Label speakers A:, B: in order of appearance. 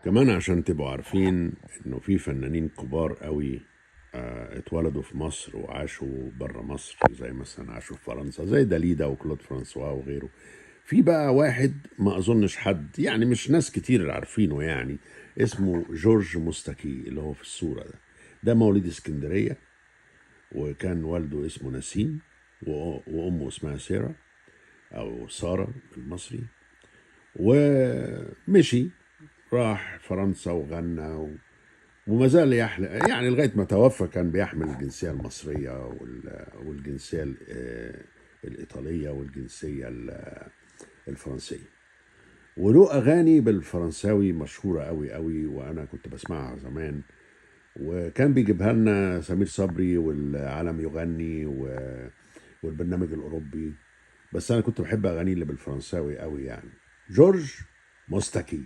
A: كمان عشان تبقوا عارفين انه في فنانين كبار قوي اتولدوا في مصر وعاشوا بره مصر، زي مثلا عاشوا في فرنسا زي داليدا وكلود فرانسوا وغيره. في بقى واحد ما اظنش حد، يعني مش ناس كتير عارفينه، يعني اسمه جورج موستاكي اللي هو في الصورة ده. ده مواليد اسكندرية، وكان والده اسمه نسيم وأمه اسمها سيرا أو سارة بالمصري. ومشي راح فرنسا وغنى وما زال يحمل، يعني لغاية ما توفى كان بيحمل الجنسية المصرية والجنسية الإيطالية والجنسية الفرنسية. وله أغاني بالفرنساوي مشهورة قوي قوي، وأنا كنت بسمعها زمان، وكان بيجيبها لنا سمير صبري والعالم يغني والبرنامج الأوروبي. بس أنا كنت بحب أغاني اللي بالفرنساوي قوي يعني. جورج موستاكي.